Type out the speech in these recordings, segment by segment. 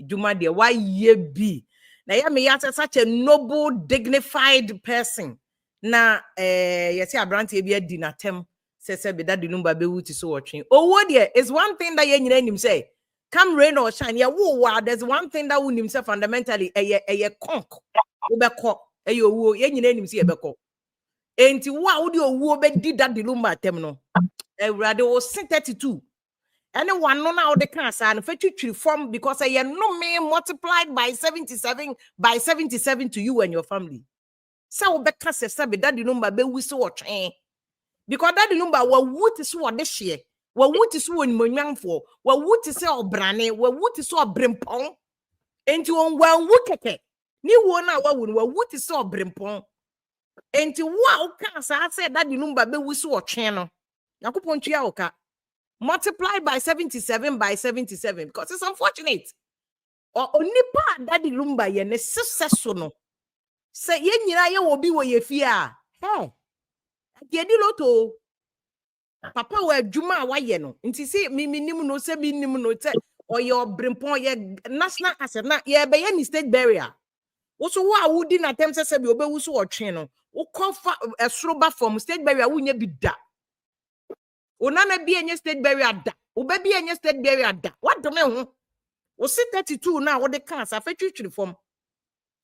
Dwuma deɛ wayɛ bi na ɛyɛ me ya sɛ such a noble, dignified person na yɛsɛ aberanteɛ bi adi n'atɛm sɛ Daddy Lumba bɛwu ti so wɔtwe owuo deɛ is one thing that yɛn nyinaa nim sɛ come rain or shine, yɛwo wa, there's one thing that wonim sɛ fundamentally ɛyɛ conk wobɛkɔ, ɛyɛ owuo. Yɛn nyinaa nim sɛ yɛbɛkɔ. Enti wo a wode owuo bɛdi Daddy Lumba atɛm no, Awurade wo se 32 ɛne wano no a wode kaa saa no, fa twitwiri fam, because ɛyɛ nnome multiplied by 77 by 77 to you and your family sɛ wobɛka sɛ Daddy Lumba bɛwu sɛ wɔtwɛn, because Daddy Lumba wawu te sɛ wɔde hyeɛ, wawu te sɛ onimonyamfoɔ, wawu te sɛ ɔbrane, wawu te sɛ ɔbrempɔn. Enti wɔn wanwu kɛkɛ ne wuo no a wawu no, wawu te sɛ ɔbrempɔn. Enti wo a wokaa saa sɛ Daddy Lumba bɛwu sɛ wɔtwɛn no, Nyankopɔn tua wo ka multiplied by 77 by 77, because it's unfortunate. Onipa a Daddy Lumba yɛ ne sesɛ so no, sɛ yɛn nyinaa yɛwɔ bi wɔ yɛ fie a, hɛ yɛdi lotto. Papa wɔ adwuma a wayɛ no nti sɛ mi nim no, sɛ mi nim no sɛ ɔyɛ ɔbrempɔn, ɔyɛ national asset na yɛbɛyɛ ne state burial. Woso wo a wodi n'atɛm sɛ bi obɛwu so ɔtwe no, wokɔ fa ɛsoro ba fam, state burial wonya bi da. Wo nana bi enye state burial da, wo ba bi enye state burial da. Wadome ho wo se 32 na wode ka asa fa twitwiri fam.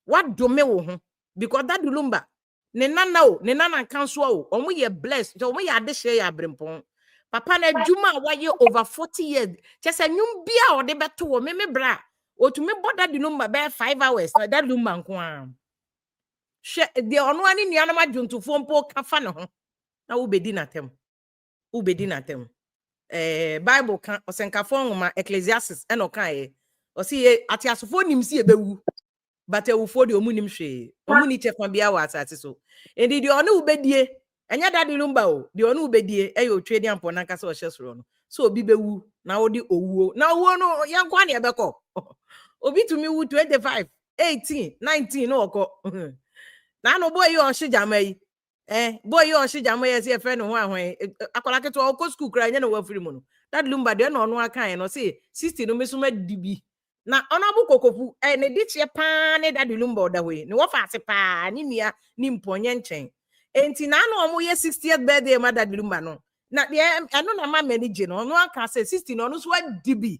Wadome wo ho, because Daddy Lumba ne nana o, ne nana nka o, ɔmo yɛ blessed, nti ɔmo yɛ adehyɛ, yɛ abrempɔn. Papa na adwuma a wayɛ over 40 years, kyɛ sɛ nnwom bi a ɔde bɛto wɔ meme bra, otumi bɔ Daddy Lumba bɛyɛ 5 hours na Daddy Lumba nko ara. Hwɛ deɛ ɔno ani nuanom adwontofoɔ mpo ka fa ne ho na wobɛdi n'atɛm, wobɛdi n'atɛm. Bible ka Ɔsɛnkafoɔ nwoma, Ecclesiastes, ɛna ɔkaeɛ, ɔsi yɛ ateasefoɔ nim si yɛbɛwu, but awufoɔ deɛ, ɔmu nim hwee, ɔmu ni kyɛfa biara wɔ asase so. Enti deɛ ɔne wobɛdie ɛnyɛ Daddy Lumba o, deɛ ɔne wobɛdie ɛyɛ Otwe ne Ampɔ nankasa ɔhyɛ soro no. So obi bɛwu na wode owuo na owuo no, yɛnkɔ ne yɛbɛkɔ. Obi tumi wu 25, 18, 19 na ɔkɔ. Na ano boy yi a ɔhye gyama yi, boy yi a ɔhye gyama yi, ɛsɛ yɛfrɛ ne ho ahwan, akwadaa ketewa ɔkɔ sukuu koraa, ɛnyɛ na wafiri mu no. Daddy Lumba deɛ, ɛna ɔno aka yɛ no ɔse 60 no, meso madi bi na ɔno kokofu ne di kyeɛ paa ne Daddy Lumba ɔda hɔ yi ne wɔfa ase paa ne nua ne mpɔnyɛ nkyɛn. Enti na ano ɔmo yɛ 60th birthday ma Daddy Lumba no, na deɛ ɛno na ma m'ani gye no, ɔno aka sɛ 60 no, ɔno nso adi bi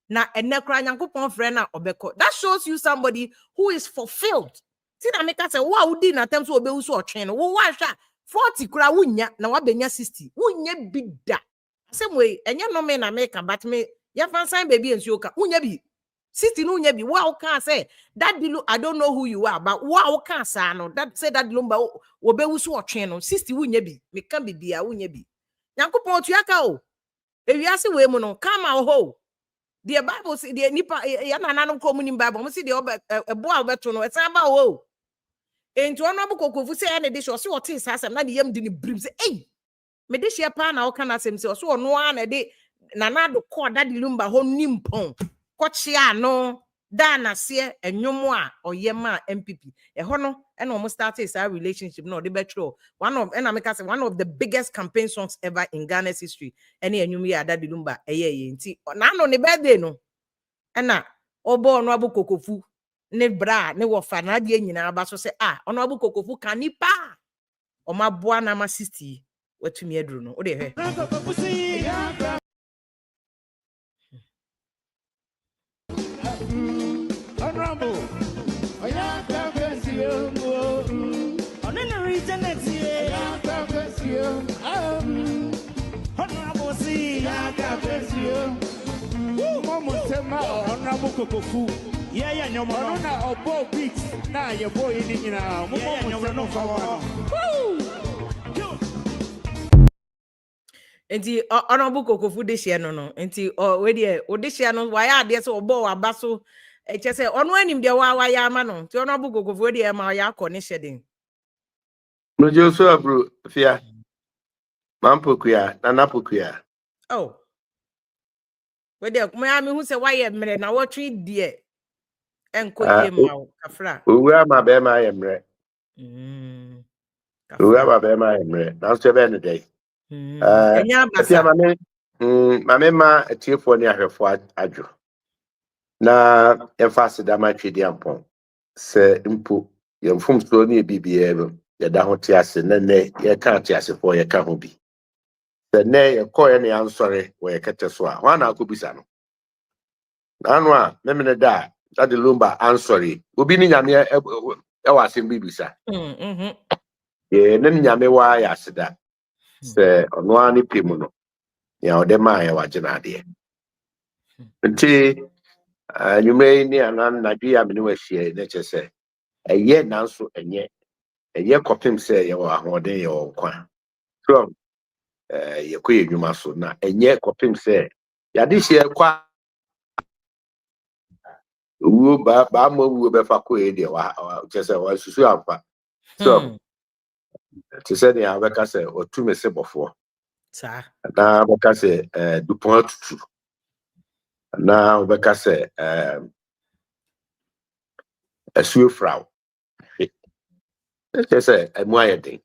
na ɛnɛ koraa Nyankopɔn frɛ no a ɔbɛkɔ. That shows you somebody who is fulfilled. Ti na meka sɛ wo a wodi n'atɛm so ɔbɛwu so ɔtwe no, wo woahwɛ a 40 koraa wonya na wabɛnya 60, wonya bi da. Asɛm wei ɛnyɛ nnome na meka, but me yɛmfa nsan baabi a nsuo ka, wonya bi 60 no, wonya bi. Wo a wokaa sɛ Daddy Lu, I don't know who you are, but wo a wokaa saa no that sɛ Daddy Lumba wɔbɛwu so ɔtwe no, 60 wonya bi. Meka bibia, wonya bi. Nyankopɔn otua ka o. Ewiase wei mu no, kama wɔ hɔ o. Deɛ Bible si deɛ nipa yɛ nananom kɔ mu nim Bible mo si deɛ ɔbɛ ɛbo a ɔbɛto no ɛsan ba wɔ o. Enti ɔno abo kokofu sɛ ɛna de hyɛ ɔsɛ ɔte saa asɛm na ne yam de ne birim sɛ ei, mede hyɛ paa na ɔka n'asɛm sɛ ɔsɛ ɔno ara na ɛde Nana Ado kɔɔ Daddy Lumba hɔ nimpɔn kɔkyea ano daa n'aseɛ ɛnwom a ɔyɛ maa NPP ɛhɔ no, ɛna ɔmo started saa relationship na ɔde bɛtwerɛ one of, ɛna meka sɛ one of the biggest campaign songs ever in Ghana's history ɛne ɛnwom yi a Daddy Lumba ɛyɛ yɛ. Nti n'ano ne birthday no, ɛna ɔbɔ ɔno abo kokofu ne bra ne wɔfa n'adeɛ nyinaa ba so sɛ a ɔno abo kokofu ka nipa a ɔmo aboa n'ama 60 watumi aduru no. Wode hwɛ. Honorable, Ɔne ne regenerate. Honorable si. Mo nsɛm a Honorable Kokofu. Yɛyɛ nnwom Ɔno no. na ɔbɔ beat na yɛbɔ yi ne nyinaa. Mo Yɛyɛ mo nnwom nsɛm no fa fa ma wɔ no. hɔ. Nti ɔno kokofu de hyɛ no nti ɔ wei deɛ ɔde hyɛ no, wayɛ adeɛ sɛ ɔbɔ waba so, ɛkyɛ sɛ ɔno anim deɛ wayɛ ama no. Nti ɔno abo kokofu wei deɛ ɛma ɔyɛ akɔ ne hyɛ den. Mojo so abro fia. Mampokua, Nana Pokua. Oh, wei deɛ mo ya mehu sɛ wayɛ mmerɛ na wɔtwe deɛ ɛnkɔ Ah, yie ma wo kafra. Owu ama bɛrima ayɛ mmerɛ. Owu Kafra. ama bɛrima ayɛ mmerɛ. Nanso ɛbɛyɛ no dɛn? Ɛnyɛ Afia abasa. Mame, mame ma atiefoɔ ne ahwɛfoɔ adwo. Na yɛmfa aseda ma Twedeampɔn sɛ mpo yɛn mfomsoɔ ne yɛ biribiara no, yɛda ho te ase na nnɛ yɛka ateasefoɔ yɛka ho bi. Sɛ nnɛ yɛkɔɛ ne yɛansɔre wɔ yɛ kɛtɛ so a, hwan na akɔbisa no? N'ano a memene da a Daddy Lumba ansɔre, obi ne Nyame ɛwɔ asɛm bi bisa. Yɛ ne Nyame waa yɛ aseda sɛ ɔno ara ne pɛ mu no, nea ɔde maa yɛ wagye n'adeɛ. Nti anwummerɛ yi ne anaa anadwo yi a me ne wahyia yi, na kyerɛ sɛ ɛyɛ, nanso ɛnyɛ kɔpem sɛ yɛwɔ ahoɔden, yɛwɔ nkwa. So yɛkɔ yɛ nnwuma so na ɛnyɛ kɔpem sɛ yɛade hyɛ kɔ a owuo baama owuo bɛfa kɔ yɛ deɛ kyerɛ sɛ wasusu amfa. So te sɛ nea wobɛka sɛ ɔtu me se bɔfoɔ anaa wobɛka sɛ dupɔn atutu anaa wobɛka sɛ asuo fraw hwe, kyerɛ sɛ ɛmu ayɛ den.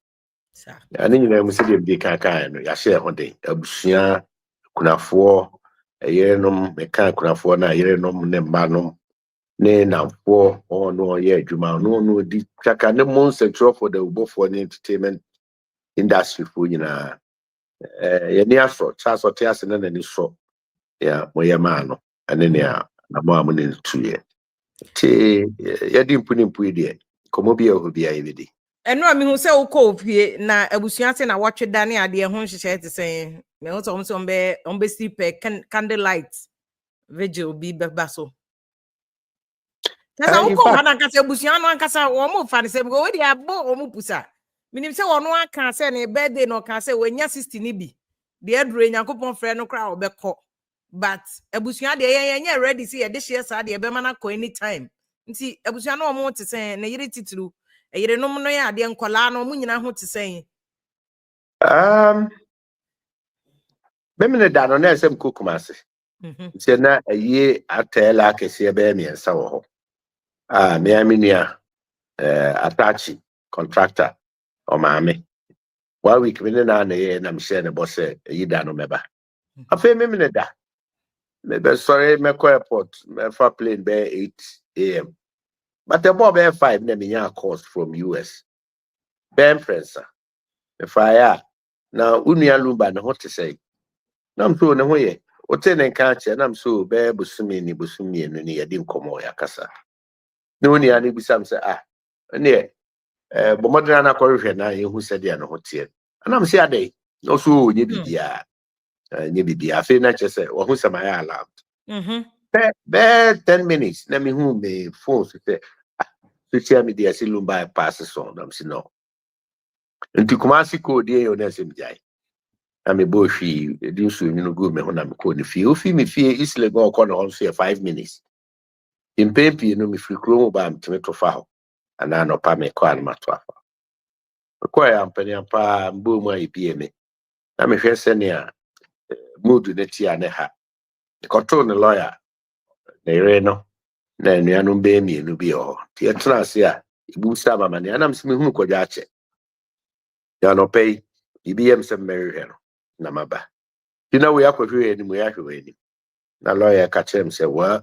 Ne nyinaa mu, sɛdeɛ mede kaakaeɛ no, yɛahyɛ ɛho den. Abusua, kunafoɔ, ɛyerenom, meka kunafoɔ no a, yerenom ne mma nom ne namfoɔ, ɔno ɔyɛ adwuma ɔno ɔdi twaka ne mo nsɛntwerɛfoɔ, dawubɔfoɔ ne entertainment industry foɔ nyinaa, yɛni asɔ Charles ɔte ase na n'ani sɔ nea moyɛ maa no ɛne nea namo a mo ne no tuyɛ. Nti yɛde mpu ne mpu yi deɛ, nkɔmmɔ bi a ɛwɔ hɔ biara yɛbɛdi. Ɛno a mehu sɛ wokɔ ofie na abusua se na wɔtwe da ne adeɛ ho nhyehyɛe te sɛn? Mehu sɛ ɔmo sɛ ɔmo bɛsi pɛ candle light vigil bi bɛba so. Kyɛ sɛ In wokɔ fact hɔ no ankasa, abusua no ankasa wɔn mo fa ne sɛ because wɔde abɔ wɔn pusa. Menim sɛ ɔno aka sɛ ne birthday na ɔka sɛ wanya 60 ne bi deɛ aduro Nyankopɔn frɛ no koraa a ɔbɛkɔ, but abusua deɛ yɛn yɛnyɛ ready sɛ yɛde hyeɛ saa deɛ ɛbɛma no akɔ anytime. Nti abusua no wɔn te sɛn? Ne yere titiriw, ɛyerenom no yɛ adeɛ, nkɔlaa no wɔn nyinaa ho te sɛn? Memene da no na ɛsɛ mkɔ Kumase. Nti na ayie atɛɛla akɛseɛ bɛyɛ mmiɛnsa wɔ hɔ a mea me nua Atachi contractor ɔmaame one week me ne naa na ɛyɛ na mehyɛ ne bɔ sɛ ɛyi da no mɛba. Afei memene da mebɛsɔre mɛkɔ airport, mɛfa plane bɛyɛ 8 a.m., but ɛbɔɔ bɛyɛ 5 na menya calls from US bɛyɛ mprɛnsa. Mefaeɛ a, na wo nua Lumba ne ho te sɛ? Na m so ne ho yɛ, wote ne nka akyerɛ nam so bɛyɛ bosome ni bosome 2 ni yɛde nkɔmmɔ yɛakasa na wo nua no bisa m sɛ, ah, ɛneɛ bɔ mmɔden ana akɔhwehwɛ na yɛhu sɛdeɛ ne ho teɛ. Anam sɛ adɛn? Na ɔso nyɛ biribiaa, nyɛ biribiaa. Afei na kyerɛ sɛ wahu sɛ mayɛ alarmed. Bɛɛ 10 minutes na mehu me phone so sɛ, ah, social media sɛ Lumba pass so. Nam sɛ no nti Kumase kɔɔ deɛ yɛ na ɛsɛ megyae na mebɔɔ hwii ɛde nsuo nwunu guu me ho na mekɔɔ ne fie. Ofi me fie East Legon ɔkɔ ne hɔ nso yɛ 5 minutes. Mpɛn pii no mefiri kuro mu ba a, metumi to fa hɔ anaa anɔpa mekɔ a no mato afa. Mekɔɛ ampaniampa a mbɔɔ mu a yɛbie me na mehwɛ sɛnea mood ne te a ne ha mekɔtoo ne lawyer, ne yere no na anuanom bɛyɛ mmienu bi wɔ hɔ. Nti yɛtena ase a ebusa amamane anam sɛ mehunu Kwadwo akyɛ na anɔpa yi biribi yɛ m sɛ mmɛhwehwɛ no na maba. Nti na wei akɔhwɛ wei anim, wei ahwɛ wei anim, na lawyer ka kyerɛ m sɛ wa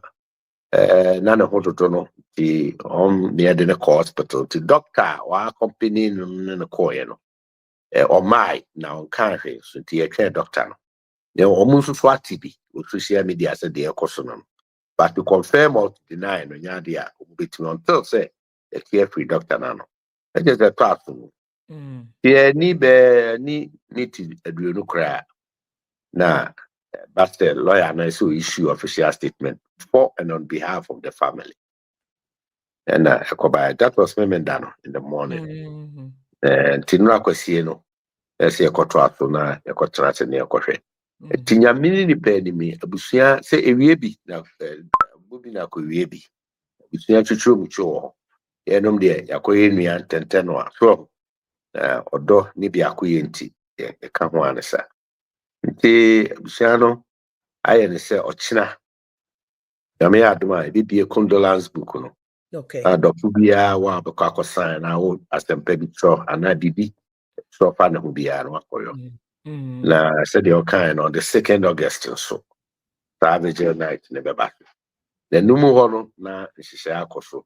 na ne ho dodo no nti ɔm ne yɛde no kɔ hospital. Nti doctor a wɔakɔmpani no ne no kɔɔeɛ no ɔmae na ɔnka hwee so, nti yɛtwɛn doctor no. Na ɔmo nso so ate bi wɔ social media sɛ deɛ ɛkɔ so no, but to confirm or to deny no nyɛ adeɛ a ɔmo bɛtumi until sɛ yɛte afiri doctor no ano. Ɛkyɛ sɛ ɛtɔ aso no yɛni bɛɛ ni ne ti 20 koraa na ba sɛ lawyer no sɛ issue official statement for and on behalf of the family, ɛna ɛkɔbaeɛ. That was memenda no in the morning. Nti nnora akwasie no ɛsɛ yɛkɔto aso na yɛkɔtena ase ne yɛkɔhwɛ. Nti Nyame ne nipa anim yi, abusua sɛ ewie bi na bo bi na akɔwie bi, abusua twitwiri mu twi wɔ hɔ. Yɛnom deɛ yɛakɔyɛ nua ntɛntɛn no a so na ɔdɔ ne biako yɛ nti yɛka ho ane sa. Nti abusua no ayɛ ne sɛ ɔkyena Nyame yɛ adom a ebibie condolence book no na adɔfo biara wɔ a bɛkɔ akɔsan na wo asɛmpa bi twerɛ anaa biribi twerɛ fa ne ho biara no wakɔyɔ. Na sɛdeɛ ɔkae no, on the 2nd August nso saa vigil night ne bɛba so. N'anum hɔ no na nhyehyɛe akɔ so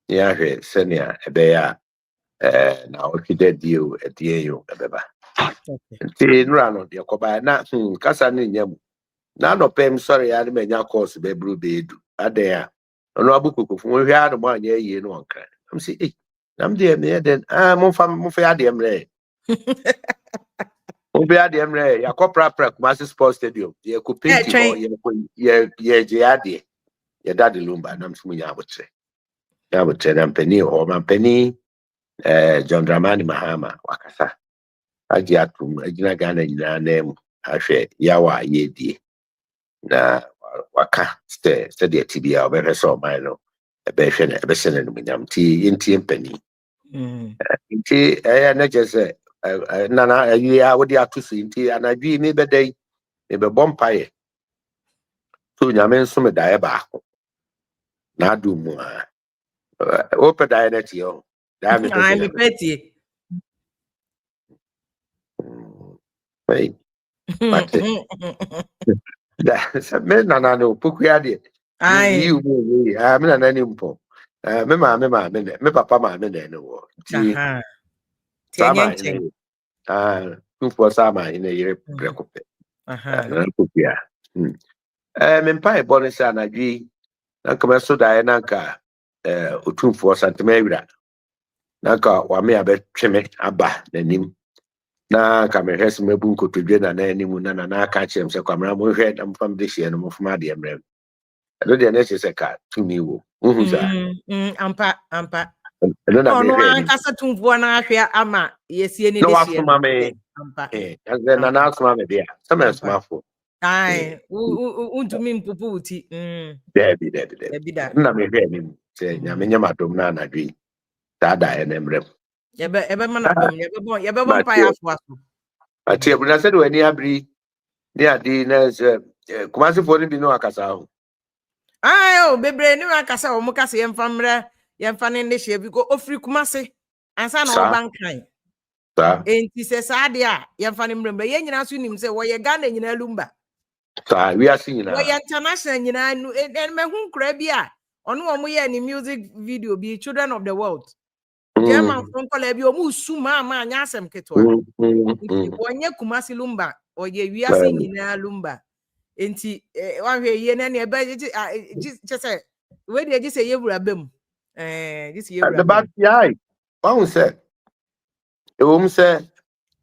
na yɛahwɛ sɛnea ɛbɛyɛ a na ɔtwe dɛ die o, ɛdeɛ yi o, ɛbɛba. Nti nnura no deɛ kɔbaeɛ na kasa no nya mu na anɔpɛ m sɔre ya ne manya course bɛburu bɛɛdu adɛn a ɔno abo kokofo mohwɛ a no mo anyɛ yie no ɔnkra am sɛ, ei, nam deɛ meyɛ dɛn? Ah, momfa momfa yɛ adeɛ mmerɛ, momfa yɛ adeɛ mmerɛ. Yɛakɔ prapra Kumasi Sports Stadium, yɛkɔ paint hɔ, yɛkɔ yɛgye yɛ adeɛ, yɛda de Lumba nam so. Munya abotrɛ, nya abotrɛ na mpanin wɔ hɔ. Mampanin John Dramani Mahama wakasa agye atom agyina Ghana nyinaa nan mu ahwɛ yaw a yɛredie na waka sɛ sɛdeɛ ti biara ɔbɛhwɛ sɛ ɔman no ɛbɛhwɛ no, ɛbɛhyɛ no animuonyam, nti yɛntie mpanin. Nti ɛyɛ ne kyerɛ sɛ nana awie a wode ato so yi, nti anadwo yi mebɛda yi, mebɛbɔ mpaeɛ so Nyame nso me daeɛ baako na adom mu a wopɛ daeɛ no atie hɔ daeɛ mepɛ sɛ Ai, Nyame mepɛ tie. Ei, mate. Sɛ me nana no pokua deɛ Ai. yi mu yi ah, me nana ni mpɔ. Me maame maame na me papa maame na ɛne wɔ nti Aha. Nti saa ɛnyɛ maame nkyɛn. no, ah, tumfoɔ saa maame no yere prɛko pɛ. Nana pokua. Me mpaebɔ no sɛ anadwo yi na nka mɛso daeɛ na nka Otumfoɔ Santema Awura na nka wame abɛtwe me aba n'anim na nka mehwɛ sɛ mabu nkotodwe nana anim na nana aka kyerɛ m sɛ, "Kwamena, monhwɛ na momfa mede hyeɛ no, momfoma adeɛ mmerɛ m." Ɛno deɛ ne kyerɛ sɛ ka tumi wɔ wohu saa. Ampa, ampa. Ɛno na Ɔno mehwɛ anim. ankasa tumfoɔ no ahwɛ ama yɛsie ne Na de hyeɛ wasoma no. me. Ampa. Sɛ nana asoma me deɛ a sɛ mɛsomafoɔ. Ai, wontumi mpopo wo ti. Daabi, daabi, daabi. Dabi da. Ɛno na mehwɛ anim sɛ Nyame nyɛ m'adom na anadwo yi saa daeɛ no mmerɛ m. Yɛbɛma no adom. Yɛbɛbɔ Mate. mpaeɛ afoa so. Ate abu na sɛde w'ani abere ne ade na sɛ Kumasefoɔ no bi ne wakasa ho. Ai, o, bebree ne wakasa, wɔ mo kasa yɛmfa mmerɛ, yɛmfa ne ne hyeɛ bi ko ofiri Kumase ansa na ɔba Nkran. Enti sɛ saa deɛ a, yɛmfa ne mmerɛ mmerɛ. Yɛn nyinaa nso nim sɛ wɔyɛ Ghana nyinaa Lumba. Saa, wiase nyinaa. Wɔyɛ international nyinaa no. Mahu nkora bi a ɔno wɔn yɛ ne music video bi, Children of the World. German fo nkɔla bi, ɔmo su maa nyɛ asɛm ketewa. Nti wɔnyɛ Kumasi Lumba, ɔyɛ wiase nyinaa Lumba. Nti wahwɛ yie na nea ɛbɛ gye a gye kyɛ sɛ wei deɛ, gye sɛ yɛwura bɛ mu, gye sɛ yɛwura bɛ But mu. yae wahu sɛ ɛwɔ mu sɛ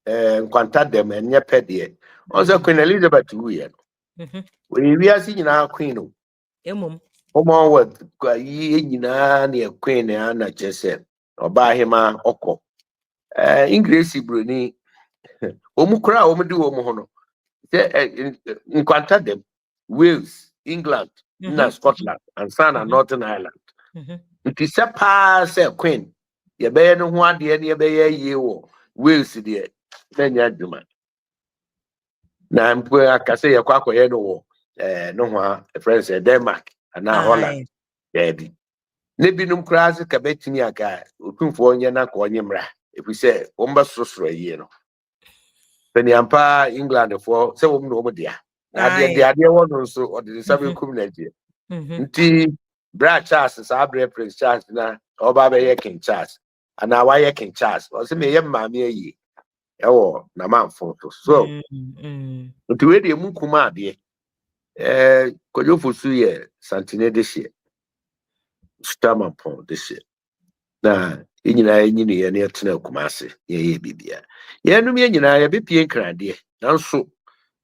nkwanta dɛm ɛnyɛ pɛ deɛ ɔn sɛ Queen Elizabeth wuyɛ no, wɔyɛ wiase nyinaa queen o. Emom. Commonwealth yi nyinaa ne yɛ queen na na kyerɛ sɛ ɔbaa hema ɔkɔ English buroni wɔn koraa a wɔn di wɔn ho no sɛ nkwanta dɛm Wales, England na Scotland ansa na Northern Ireland. Nti sɛ paa sɛ queen yɛbɛyɛ ne ho adeɛ ne yɛbɛyɛ yie wɔ Wales deɛ, na nyɛ adwuma na mpo aka sɛ yɛkɔ akɔyɛ no wɔ ne ho a ɛfrɛ no sɛ Denmark anaa Holland. Daabi, ne binom koraa sɛ ka bɛtumi aka Otumfoɔ nyɛ na ka ɔnye mmra, ɛfiri sɛ wɔn bɛsorosoro ayie no sɛnea Englandfoɔ sɛ wɔn na wɔn dea na adeɛ deɛ adeɛ wɔ no nso ɔde ne nsa bɛkum n'agyeɛ. Nti berɛ a Charles, saa berɛ Prince Charles na ɔba bɛyɛ King Charles anaa wayɛ King Charles, ɔsɛ meyɛ maame ayie ɛwɔ n'amanfo so. Nti wei deɛ mu kum adeɛ Kwadwo Fosu yɛ Santene de hyeɛ Sutamampɔn de hyeɛ na yɛn nyinaa yɛnyini yɛ ne yɛtena Kumase, yɛyɛ biribiara, yɛnom yɛn nyinaa yɛbɛpie Nkradeɛ, nanso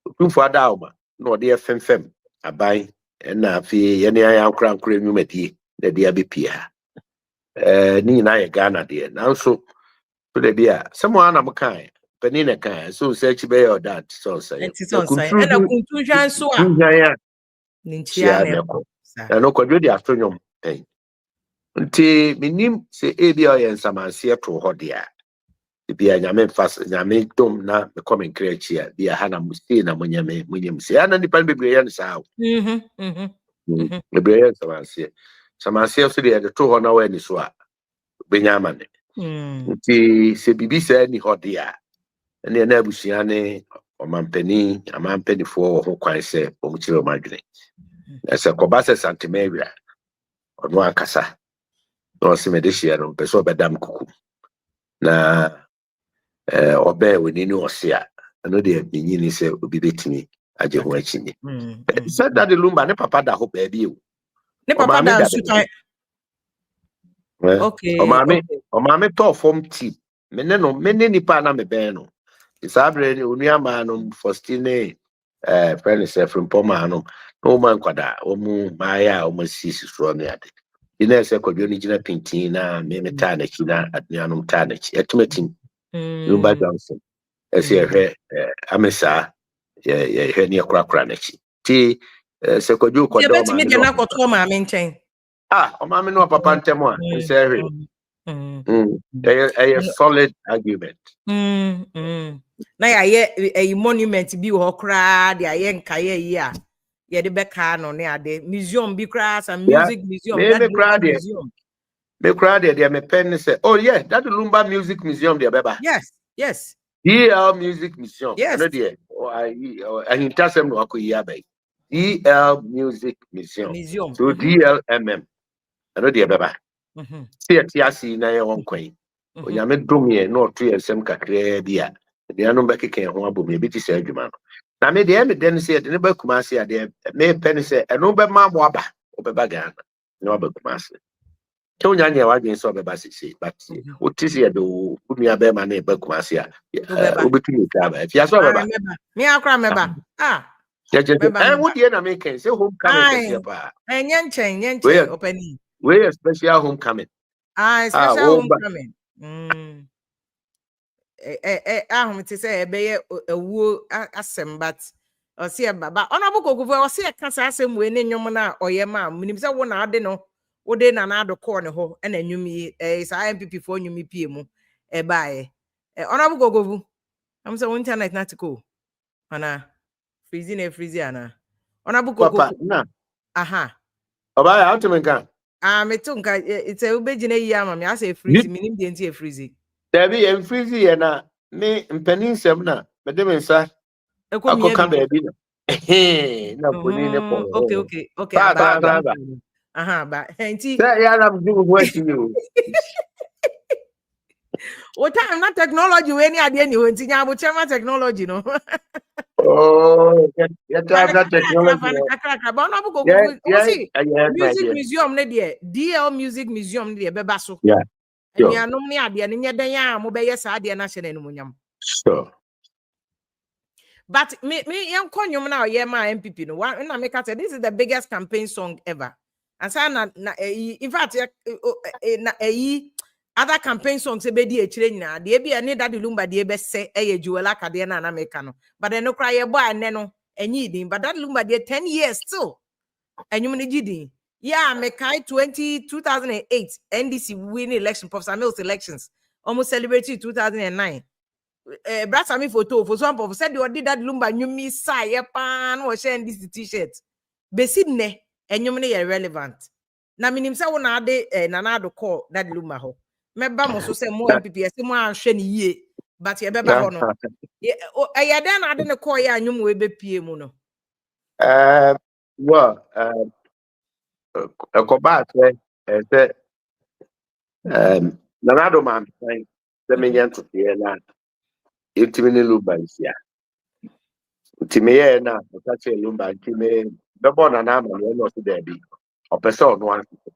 Otumfoɔ Adaoma na ɔde yɛ femfam aban, ɛna afei yɛne ayɛ ankorankora nnwumadie na ɛde abɛpie ha. Ne nyinaa yɛ Ghana deɛ, nanso so da bi a sɛ mo ara na mo kae, panin na kae sɛ nsa akyi bɛyɛ ɔda nte sɛ ɔnsa Ɛnte sɛ ɔnsa. Ɛna kuntun hwa nso a nhwan a ne hyia nkyia na na ɛkɔ ɛkɔ saa. Ɛno Kwadwo de ato nnwom pɛn, nti menim sɛ ebi a ɔyɛ nsamanseɛ too hɔ deɛ a, ebi a Nyame mfa Nyame dom na mekɔ me nkra akyi a, bi a ha na mo sei na monyɛ me monyɛ me sei ana nipa no bebree yɛ no saa o. Bebree yɛ nsamanseɛ. Nsamanseɛ so deɛ, yɛde to hɔ na wɔani so a obɛnya ama ne. Nti sɛ biribi saa ni hɔ deɛ a, ɛneɛ na abusua ne ɔmampanin amampanifoɔ wɔ ho kwan sɛ wɔn kyerɛ wɔn adwene. Na sɛ kɔba sɛ Santema a, ɔno ankasa na ɔsɛ mede hyia no, mpɛ sɛ ɔbɛda me kuku na ɔbɛn oni ne ɔse a, ɛno deɛ menyini sɛ obi bɛtumi agye ho akyinnye sɛ Daddy Lumba ne papa da hɔ baabi o. Ne papa Ɔmaame da da nsutan. Eh, ɔmaame ɔmaame tɔɔ fam ti me ne no, me ne nipa a na mebɛn no saa berɛ ne onua maa no Fɔsti ne frɛ no sɛ Frimpɔ maa no, na wɔma nkwadaa, wɔn mmaayɛ a wɔn asisi soɔ ne ade bi na ɛsɛ Kwadwo no gyina pintin na me me taa n'akyi na anuanom taa n'akyi ɛtumatim Lumba Johnson ɛsɛ yɛhwɛ ame saa yɛhwɛ ne yɛkorakora n'akyi nti sɛ Kwadwo kɔda yɛbɛtumi ɔmaame de ne no akɔto ɔmaame nkyɛn. Ah, ɔmaame ne ɔpapa ntɛm a nsɛ hwee. Ɛyɛ solid argument. Na yɛayɛ ɛyi monument bi wɔ hɔ koraa de ayɛ nkaeɛ yi a yɛde bɛkaa no ne ade, museum bi koraa sa music museum. Me Daddy koraa Lumba deɛ. museum. Me koraa deɛ mepɛ ne sɛ, oh yeah, Daddy Lumba Music Museum deɛ bɛba. DL Music Museum. Ɛno deɛ ahintasɛm na wakɔ yi aba yi, DL Music Museum. Museum. So DLMM, ɛno deɛ bɛba. Sɛ yɛte ase yi na yɛwɔ nkwa yi, Onyame dom yɛn na ɔto yɛn nsɛm kakraa bi a, anuanom bɛkeka yɛn ho abom, yɛbɛti saa adwuma no. Na me deɛ, medɛ no sɛ yɛde ne ba Kumase a, deɛ mepɛ ne sɛ ɛno bɛma mo aba, wobɛba Ghana na waba Kumase. Sɛ wonya nyɛ w'adwene sɛ ɔbɛba sesei, but wote sɛ yɛde wo nua bɛrima ne ɛba Kumase a, Wobɛba. wobɛtumi twa aba afia sɛ Ah, ɔbɛba. mɛba, me akora mɛba, ah. Kyɛkyɛ sɛ Mɛba, ɛ mɛba. wo deɛ na meka yi, sɛ homecoming Aye. kɛseɛ paa. Ɛnyɛ nkyɛn, nyɛ Wei nkyɛn, ɔpani. Wei yɛ special homecoming. Ah, special woba. homecoming. Ɛ ɛ ɛ ahom te sɛ ɛbɛyɛ ɛwuo asɛm, but ɔsi ɛba ba Honourable Kokofu, ɔsi ɛka saa asɛm wei ne nnwom no a ɔyɛ ma a menim sɛ wo na ade no wode Nana Ado kɔɔ ne hɔ, ɛna nnwom yi saa NPP foɔ nnwom yi pie mu ɛbaeɛ. Honourable Kokofu, am sɛ wo internet na te ko anaa freeze na freeze anaa, Honourable Papa Kokofu? Na Aha. Ɔbaa yɛ wotumi nka. Ah, meto nka sɛ wobɛgyina yie ama me asɛ freeze, menim deɛ nti ɛfreeze. Dabi, yɛmfirizi yɛ na me mpanin nsɛm na mede me nsa ɛkɔ mia akɔka bi. Baabi na ɛhee, na mfonin ne kɔ. Okay. Saa, Aba. saa, Aba. saa, aba. Aha, aba nti. Sɛ ɛyɛ anam gye wo ho akyi yi o. Wo time na technology wei ne adeɛ ni hɔ nti nya abokyerɛ ma technology no. Oh, yɛ time na technology no. Kakrakra ba, Honourable yɛ Kokofu, wo yɛ si ɛyɛ music ɛyɛ museum ne deɛ, DL Music Museum ne deɛ bɛba so. Yeah, sure. Anuanom ne adeɛ no nyɛ dɛn a mobɛyɛ saa adeɛ no ahyɛ no animuonyam. But me yɛnkɔ nnwom no a ɔyɛ maa NPP no wa na meka sɛ this is the biggest campaign song ever ansa na ɛyi, in fact yɛ na ɛyi other campaign songs ɛbɛdi akyire nyinaa deɛ bi ɛne Daddy Lumba deɛ bɛsɛ ɛyɛ Joel Akadeɛ no a na meka no, but ɛno koraa yɛbɔ a ɛnɛ no ɛnyi din, but Daddy Lumba deɛ, 10 years still ɛnwom no gye din. Yeah, mekae 20 2008 NDC win election, Professor Mills elections, almost celebrated 2009, Brasami photo for some of said ɔde Daddy Lumba nnwom yi saeɛ paa na ɔhyɛ NDC T-shirt. Besi nnɛ ɛnwom no yɛ relevant. Na menim sɛ wo na ade Nana Ado kɔɔ Daddy Lumba hɔ. Mɛba mo so sɛ mo NPP ɛsɛ mo anhwɛ ne yie, but yɛbɛba hɔ no. Ɛyɛ dɛn na ade ne kɔɔ yɛ a nnwom wei bɛpie mu no? Well, ɛkɔbaa sɛ ɛsɛ Nana Ado maa me kwan sɛ menyɛ ntotoeɛ na yɛntumi ne Lumba nhyia. Nti meyɛɛ na ɔka kyerɛ Lumba, nti me bɛbɔ Nana amanneɛ na ɔse daabi, ɔpɛ sɛ ɔno ankasa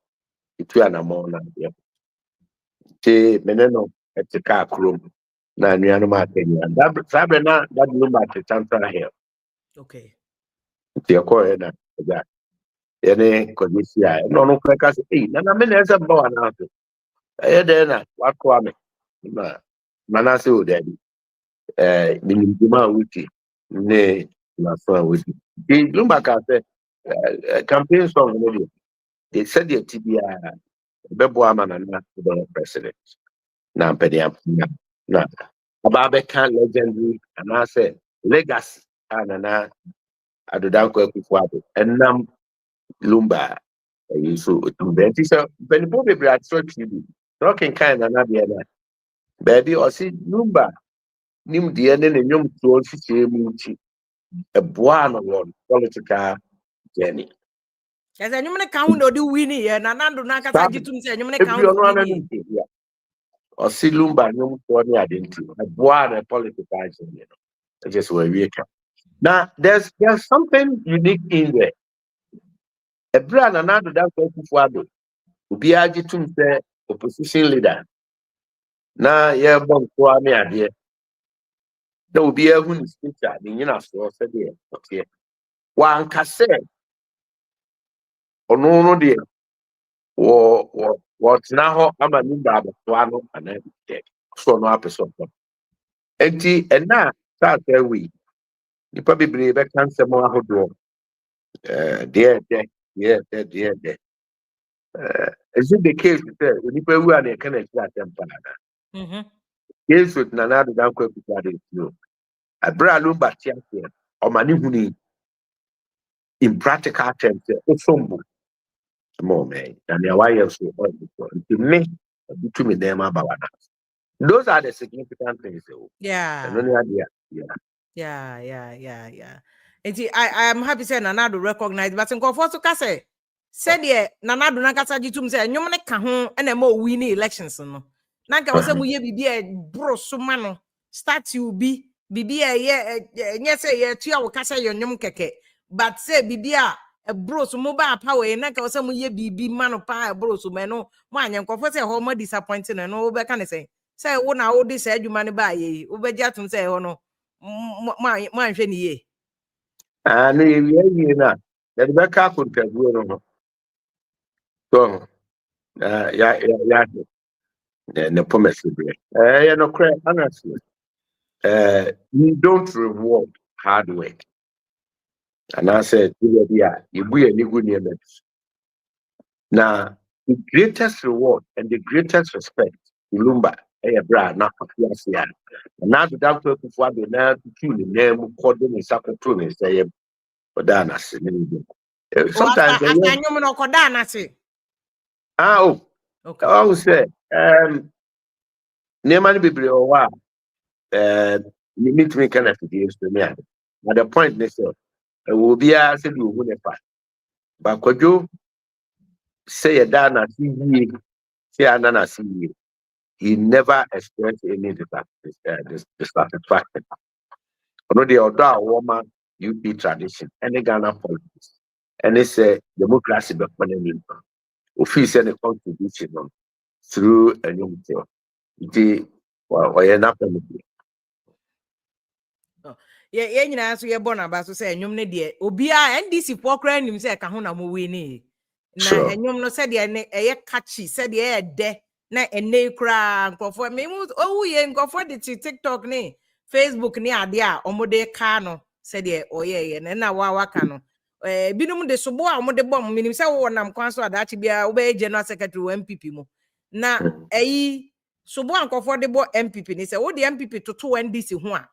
ɛtu anammɔn no adeɛ. Nti me ne no ɛte kaa kurom na anuanom aka nyinaa. Saa berɛ na Daddy Lumba te Tantra Hill. Nti yɛkɔɔɛ na agya yɛne Kwadwo hyia, ɛna ɔno kora ka sɛ, ei Nana, me na ɛsɛ mba wɔ anaase ɛyɛ dɛn na watoa me na Nana sɛ o daabi, menim dwuma a wodi ne naso a wodi. Nti Lumba ka sɛ campaign song no deɛ, sɛdeɛ ti biara ɛbɛboa ama Nana bɛyɛ president na mpanyinfo na aba abɛka legendary anaasɛ legacy a Nana Addo Dankwa Akufo Addo ɛnam Lumba a ɛyi nso otum bɛn. Nti sɛ mpanyinfoɔ bebree atwerɛ tiri bi na ɔkenkan Nana deɛ no a, baabi ɔsi Lumba nimdeɛ ne ne nnwomtoɔ nhyehyɛe mu nti ɛboaa no wɔ political journey. Kyerɛ sɛ nnwom no ka ho na ɔde win yɛ. Nana Addo no ankasa gye tom sɛ nnwom no ka ho Ebi na ɔno ɔwin ara yɛ. no nti ɔsi Lumba nnwomtoɔ ne ade nti ɛboa na political agenda no ɛkyɛ sɛ wɔawie ka. Na there's something unique in there. Ɛberɛ a Nana Addo Dankwa Akufo-Addo, obiara gye tom sɛ opposition leader, na yɛrebɔ nkoa ne adeɛ na obiara hu ne scripture ne nyinasoɔ sɛdeɛ ɔteɛ, wanka sɛ ɔno no deɛ wɔ wɔ wɔtena hɔ ama Lumba abɛtoa no anaa dɛ so ɔno apɛ sɛ ɔtɔ. Nti ɛna a saa wei nipa bebree bɛka nsɛm ahodoɔ, deɛ ɛdɛ, deɛ ɛdɛ, deɛ ɛdɛ. Is it the case sɛ onipa wu a na yɛka n'akyi asɛm paa na case with Nana Addo Dankwa Akufo-Addo nti o, ɛberɛ a Lumba te aseɛ, ɔma ne huni in practical terms sɛ wosom bo ma ɔman na nea wayɛ nso ɔyɛ so, nti me ɔde me nneɛma aba wa. Those are the significant things o. Ɛno ne adeɛ a, yeah. Yeah. Nti I am happy sɛ Nana Addo recognize, but nkurɔfoɔ so ka sɛ sɛdeɛ Nana Addo nankasa gye tom sɛ nnwom no ka ho ɛna ɛma owi ne elections no, na nka wɔ sɛ moyɛ biribi a ɛboro so ma no, statue bi, biribi a ɛyɛ ɛnyɛ sɛ yɛtua wo ka sɛ yɛ nnwom kɛkɛ, but sɛ biribi a ɛboro so mo ba power yi, na nka wɔ sɛ moyɛ biribi ma no paa ɛboro so ma ɛno mo anyɛ. Nkurɔfoɔ sɛ ɛhɔ mo disappoint no. Ɛno wobɛka ne sɛn sɛ wo na wode saa adwuma no baayɛ yi, wobɛgye atom sɛ ɛhɔ no mo anhwɛ ne yie? Ah, no yɛwie wie no a, yɛde bɛka akontabuo no ho so na yɛahwɛ ne pɔmɛsi berɛ. Ɛyɛ nokorɛ, honestly, we don't reward hard work anaasɛ tiba bi a yɛbu yɛn ani gu nneɛma bi so. Na the greatest reward and the greatest respect to Lumba ɛyɛ berɛ a na ɔte ase a Nana Addo Dankwa Akufo-Addo na tutu ne nan mu kɔde ne nsa kɔtoo ne nsa yam, ɔdaa n'ase ne ne bi. Sometimes asa ɛyɛ nnwom no ɔkɔdaa n'ase. Ah, oh. Ɔhu sɛ nneɛma no bebree wɔ hɔ a metumi nka no afidie so ne ade, but the point ne sɛ ɛwɔ obiara sɛdeɛ ohu ne fa bakwadwo sɛ yɛdaa n'ase yie, sɛ yɛana n'ase yie. He never expressed any dissatisfaction. Ɔno deɛ, ɔdɔ a ɔwɔ ma UP tradition ɛne Ghana politics ɛne sɛ democracy bɛkɔ n'anim, ofii sɛ ne contribution no through nnwomtoɔ nti ɔyɛ n'apɛ no bi. Yɛn nyinaa nso yɛbɔ n'aba so sɛ nnwom no deɛ, obiara NDC foɔ koraa nim sɛ ɛka ho na mo win ne na nnwom no sɛdeɛ ne ɛyɛ catchy, sɛdeɛ ɛyɛ dɛ, na ɛnɛ yi koraa nkurɔfoɔ memu owu yɛ nkurɔfoɔ de te TikTok ne Facebook ne adeɛ a wɔde kaa no sɛdeɛ ɔyɛɛyɛ no. Ɛna wa waka no, binom de sobo a wɔde bɔ mo. Menim sɛ wowɔ nam kwan so adaakye biara wobɛyɛ general secretary wɔ NPP mu na ɛyi sobo a nkurɔfoɔ de bɔ NPP ne sɛ wode NPP toto NDC ho a,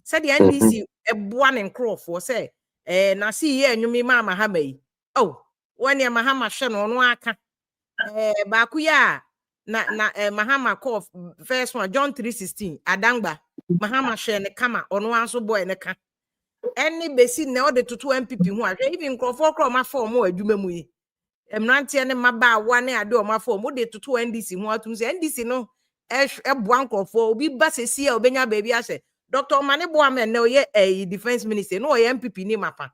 sɛdeɛ NDC ɛboa ne nkurɔfoɔ sɛ n'ase yɛ nnwom yi maa Mahama yi, oh, wɔn Mahama hwɛ no, ɔno aka baako yi a na Mahama kɔɔ first one, John 3:16 Adangba, Mahama hwɛ ne kama, ɔno ara nso bɔɔ ne ka ɛne besi na ɔde toto NPP ho. Ahwɛ even nkurɔfoɔ koraa ɔmo afa ɔmo wɔ adwuma mu yi, mmeranteɛ ne mmabaawa ne ade ɔmo afa ɔmo de toto NDC ho atum sɛ NDC no ɛboa nkurɔfoɔ. Obi ba sɛsi a obenya baabi ahyɛ. Dr. Omane Boamah na ɔyɛ ɛyi defence minister na ɔyɛ NPP ne mapa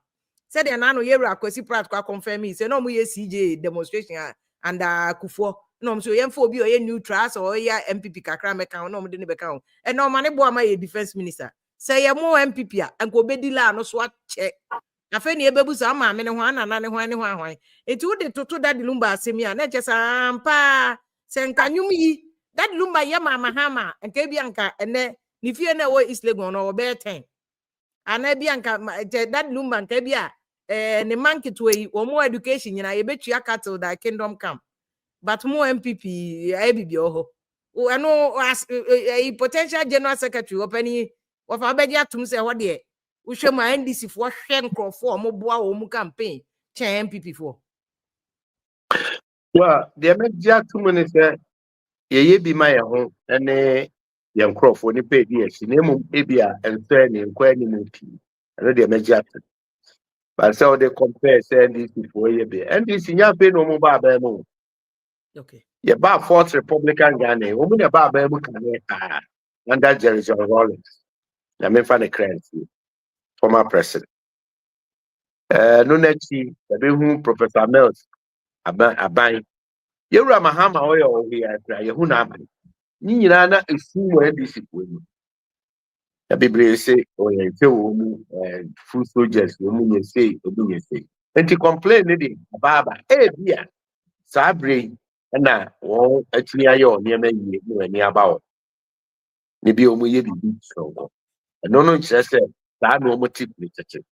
sɛdeɛ n'ano yɛwura Akwasi Pratt kɔ akɔnfɛn mi sɛ na ɔmo yɛ CJ demonstration a and Kufuor na ɔmo so yɛmfa obi a ɔyɛ neutral sɛ ɔyɛ NPP kakra mɛka ho na ɔmo de ne bɛka ho. Ɛna Omane Boamah yɛ defence minister sɛ yɛ mo NPP a nka obedi laa no so akyɛ. Afei ne yɛbɛbu saa maame ne ho anana ne ho ne ho ahwan. Nti wode toto Daddy Lumba asɛm yi a, na ɛkyɛ sɛ ampa sɛ nka nnwom yi Daddy Lumba yɛ ma Mahama, nka ebi anka ɛnɛ ne fie na ɛwɔ East Legon no ɔbɛyɛ 10 anaa bi anka kyɛ Daddy Lumba nka bi a ne mma nketewa yi wɔn mo education nyinaa yɛbɛtua cattle thy kingdom come. But mo NPP ɛyɛ bibi wɔ hɔ. Ɛno as ɛyi potential general secretary wɔpɛni wɔfa abɛgye atum sɛ ɛhɔ deɛ wohwɛ mu a NDC foɔ hwɛ nkurɔfoɔ a wɔboa wɔn mu campaign kyɛn NPP foɔ. Well, deɛ mɛgye ato mu ne sɛ yɛyɛ bi ma yɛn ho ne yɛn nkurɔfoɔ nipa edi akyi, na mmom ebi a nsɛ ne nkɔ anim pii. Ɛno deɛ mɛgye ato. But sɛ wode compare sɛ NDC foɔ yɛ bi, NDC nya afei na ɔmo ba abɛn mu. Yɛbaa Fourth Republican Ghana yi, wɔn na ɛba abɛn mu kane paa under Jerry John Rawlings, na memfa ne kra nsie, former president. No n'akyi yɛbɛhu Professor Mills aban, yɛwura Mahama a ɔyɛ ɔwɔ yi akra yɛhu n'aban ne nyinaa na efu wɔ NDC foɔ mu na bebree sɛ ɔyɛ nfɛ wɔ mu foot soldiers wɔ mu, nyɛ sei, wɔn mu nyɛ sei, nti complain ne de abaaba. Ebi a saa bere yi ɛna wɔn atumi ayɛ wɔn nneɛma yie na wɔn ani aba hɔ ne bi a wɔn yɛ biribi soronko. Ɛno no nkyerɛ sɛ saa na wɔn te pere tete.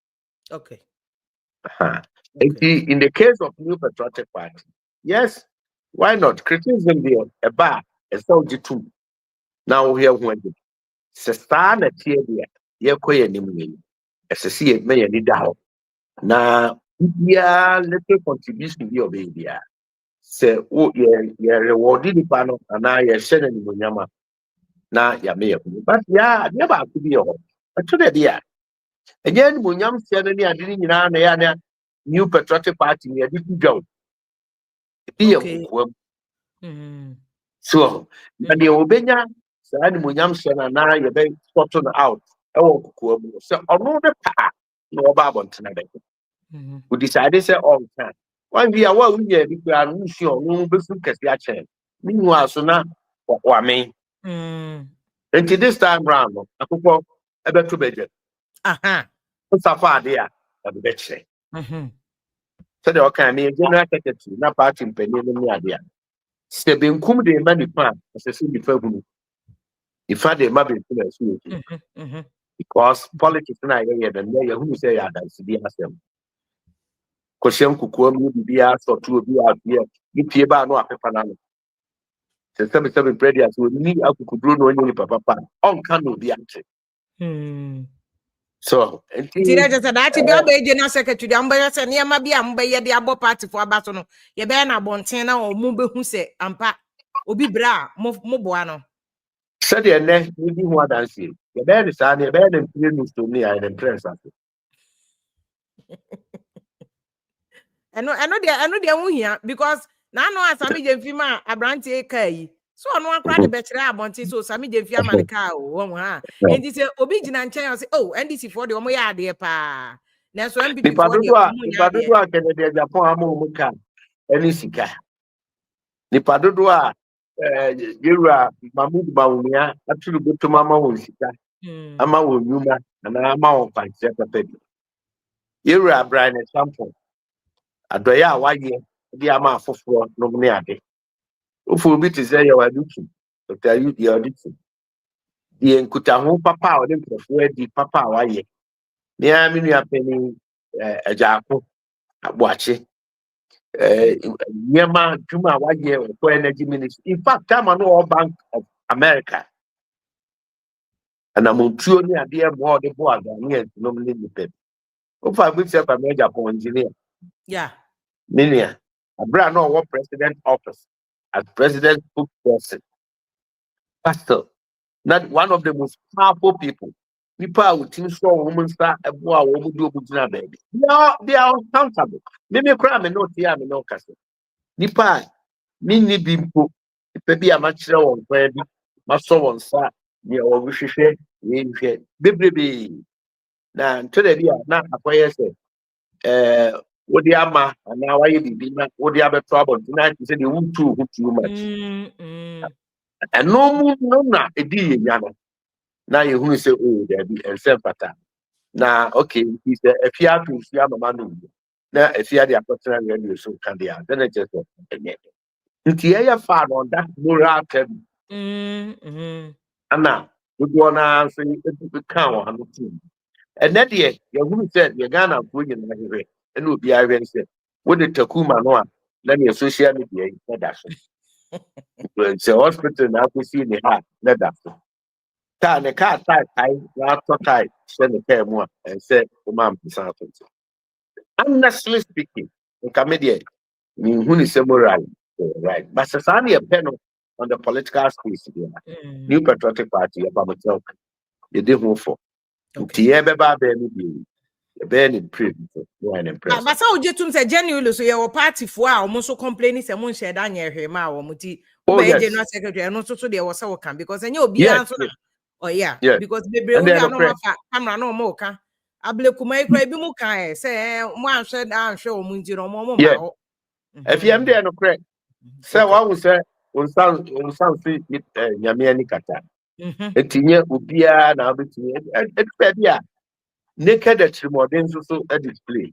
Aha. Nti in the case of New Patriotic Party, yes, why not? Criticism deɛ, ɛba a, ɛsɛ wogye tom na wohwɛ ho adi sɛ saa na teɛ deɛ yɛkɔ yɛn anim no yi, ɛsɛ sɛ yɛma yɛn ani da hɔ na biara little contribution bi a ɔbɛyɛ biara, sɛ wo yɛ yɛ reward nipa no anaa yɛhyɛ no animuonyam a, na yɛame yɛ ho. But yɛ adeɛ baako bi wɔ hɔ, ɛto dɛ bi a ɛnyɛ animuonyam hyɛ no ne ade no nyinaa na yɛ ana New Patriotic Party ne yɛde to dwa o, ebi yɛ nkokoa mu. So na deɛ wɔbɛnya saa animuonyam hyɛ no anaa yɛbɛ sort no out ɛwɔ nkokoa mu no, sɛ ɔno ne paa na ɔba abɔntene bɛyɛ odecide sɛ ɔnka wan bi a wo a wonya bi koraa no, wosua ɔno bɛfu kɛse akyɛn ne nua so na wamen. Nti this time round no, akokɔ ɛbɛto bɛgya nsafa ade a ɔde bɛkyerɛ sɛdeɛ ɔka me general secretary na party mpanyin no ne ade a, sɛ benkum de ma nifa a, ɛsɛ sɛ nifa hunu, nifa de ma benkum a, ɛsɛ yɛ because politics na yɛyɛ no nnɛ, yɛhunu sɛ yɛ adansedi asɛm. Kɔhyɛ nkokoa mu, biribiara sɔto obi adeɛ ne pie baa no apepa n'ano sɛ sɛbesɛbe brɛdi ase, onni akokoduro na ɔnyɛ nipa papa a ɔnka na obi ate. So nti Nti dɛ kyerɛ sɛ daakye bi ɔbɛyɛ general secretary deɛ, mobɛyɛ sɛ nneɛma bi a mobɛyɛ de abɔ party fo aba so no, yɛbɛyɛ no abɔnten na ɔmo bɛhu sɛ ampa obi brɛ a moboa no. Sɛdeɛ nnɛ yɛdi ho adanseɛ, yɛbɛyɛ ne saa ne yɛbɛyɛ ne mpire no so ne yɛayɛ ne mprɛ nsa so. Ɛno deɛ ho hia because n'ano a Sammy Gyamfi ma aberanteɛ kaa yi so, ɔno akora de bɛkyerɛ abɔnten so Sammy Gyamfi ama ne kaa o wɔn ha. Nti sɛ obi gyina nkyɛn a, ɔsɛ, oh, NDC foɔ deɛ, ɔmo yɛ adeɛ paa, nanso NPP nipa foɔ deɛ, dodoɔ a ɔmo nyɛ nipa adeɛ. Dodoɔ a Kennedy Agyapong ama wɔn kaa ɛne sika, nipa dodoɔ a yɛwura Mahmood Bawumia aturu botom ama wɔn sika, ama wɔn nnwuma anaa ama wɔn kwankyerɛ papa bi, yɛwura Bryan Acheampong adɔeɛ a wayɛ de ama afoforɔ nom ne ade wofo obi te sɛ Yaw Adutwum, Dr. Yaw Adutwum deɛ, nkutaho papa a ɔde nkurɔfoɔ adi papa a wayɛ ne ara, me nua panin Agyarko Aboakye, nneɛma dwuma a wayɛ, ɔkɔ energy ministry, in fact, time a no ɔwɔ Bank of America, anamontuo ne adeɛ mmoa a ɔde boa Ghanaians nom ne nipa bi wofa bi sɛ Kwame Agyapong engineer, ne nua abere a na ɔwɔ president office as president spokesperson, pastor, na one of the most powerful people, nipa a wotumi sɔ wɔn nsa ɛboa a wɔn de wɔn gyina baabi. They are uncountable. Mímí koraa mi n'o te a mi n'o kasa, nipa a mi ni bi mpo, nipa bi a makyerɛ wɔn kwan bi, masɔ wɔn nsa nea wɔrehwehwɛ wɔrehwɛ bebrebee na ntɔda bi a na akɔyɛ sɛ wode ama anaa wayɛ biribi na wode abɛto abɔnten na ate sɛ deɛ wotu ho too much. Ɛno mu no na ɛdi yɛ nya no na yɛhunu sɛ o daabi, ɛnsɛ mfata na okay. Nti sɛ afie ato nsuo ama ma no mu na afie de akɔtena radio so ka deɛ a, sɛne kyerɛ sɛ ɛnyɛ nti yɛyɛ faa no on that moral term ana dodoɔ no ara nso ka wɔn ano tom. Ɛnɛ deɛ, yɛhunu sɛ deɛ Ghanafoɔ nyinaa hwehwɛ ɛna obiara hwɛ sɛ wode takuma no a na neɛ social media yi na da so, sɛ hospital na akɔsi ne ha na da so, kaa ne kaa tae tae na atɔ tae hyɛ ne kaa mu a, ɛnsɛ woma mpesa ato. Nso honestly speaking, nka me deɛ menhu ne sɛ moral right, but sɛ saa ne yɛpɛ no on the political space deɛ, New Patriotic Party yɛba mo kyɛw, yɛde ho fɔ. Nti yɛbɛba abɛn no bio. Ɛbɛyɛ ne mpire so na wayɛ ne mpire so. Basa wogye tom sɛ genuinely so yɛwɔ partyfoɔ a ɔmo nso complain sɛ mo nhyɛ da nyɛ hwee ma a wɔn ti wobɛyɛ general secretary, ɛno nso so deɛ wɔ sɛ wɔka because ɛnyɛ obiara nso na ɔyɛ a because bebree Ɛnde wo a na ɛnokorɛ. ɔmo afa camera na ɔmo ka ablekuma yi kora ebi mu ka ɛ sɛ mo anhwɛ anhwɛ wɔn nti no ɔmo ma hɔ. Afiem deɛ, nokorɛ sɛ wahu sɛ wo nsa nso Nyame ani kata. Nti nyɛ obiara na wobɛtumi ɛdu baabi a naked atirimuɔden nso so display.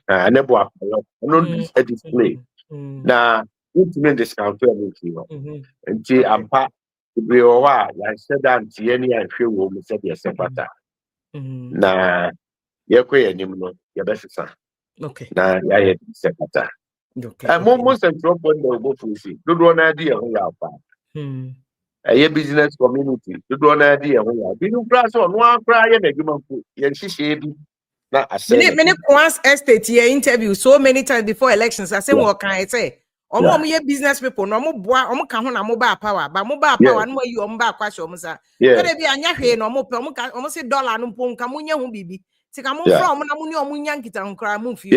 Ah, ne bo afɔlɔ ɛno display na wontumi discount ɛno mfiri hɔ. Nti ampa, bebree wɔ hɔ a yɛanhyɛ da nteɛ ne yɛanhwɛ wɔ mu sɛdeɛ ɛsɛ fata. Na yɛkɔ yɛn anim no, yɛbɛsesa na yɛayɛ sɛ fata. Mo nsɛntwerɛfoɔ no na wɔbɔfo si dodoɔ no adi yɛn ho yɛ afa. Ɛyɛ business community dodoɔ no adi yɛn ho yɛ. Binom koraa sɛ ɔno ara koraa yɛ n'adwuma mpo, yɛn nhyehyɛeɛ bi na asɛ. Mene Kwan Estate yɛ interview so many times before elections, asɛm wɔ kan sɛ ɔmo ɔmo yɛ business people na ɔmo boa ɔmo ka ho na mo ba power ba, mo ba power no, mo ayi ɔmo ba akɔ ahyɛ ɔmo nsa. Tɛrɛ bi anya hwee na ɔmo pɛ ɔmo ka ɔmo se dollar no mpo nka mo nye ho biribi sika mo nfra ɔmo na mo ne ɔmo nya nkita ho koraa mo mfi.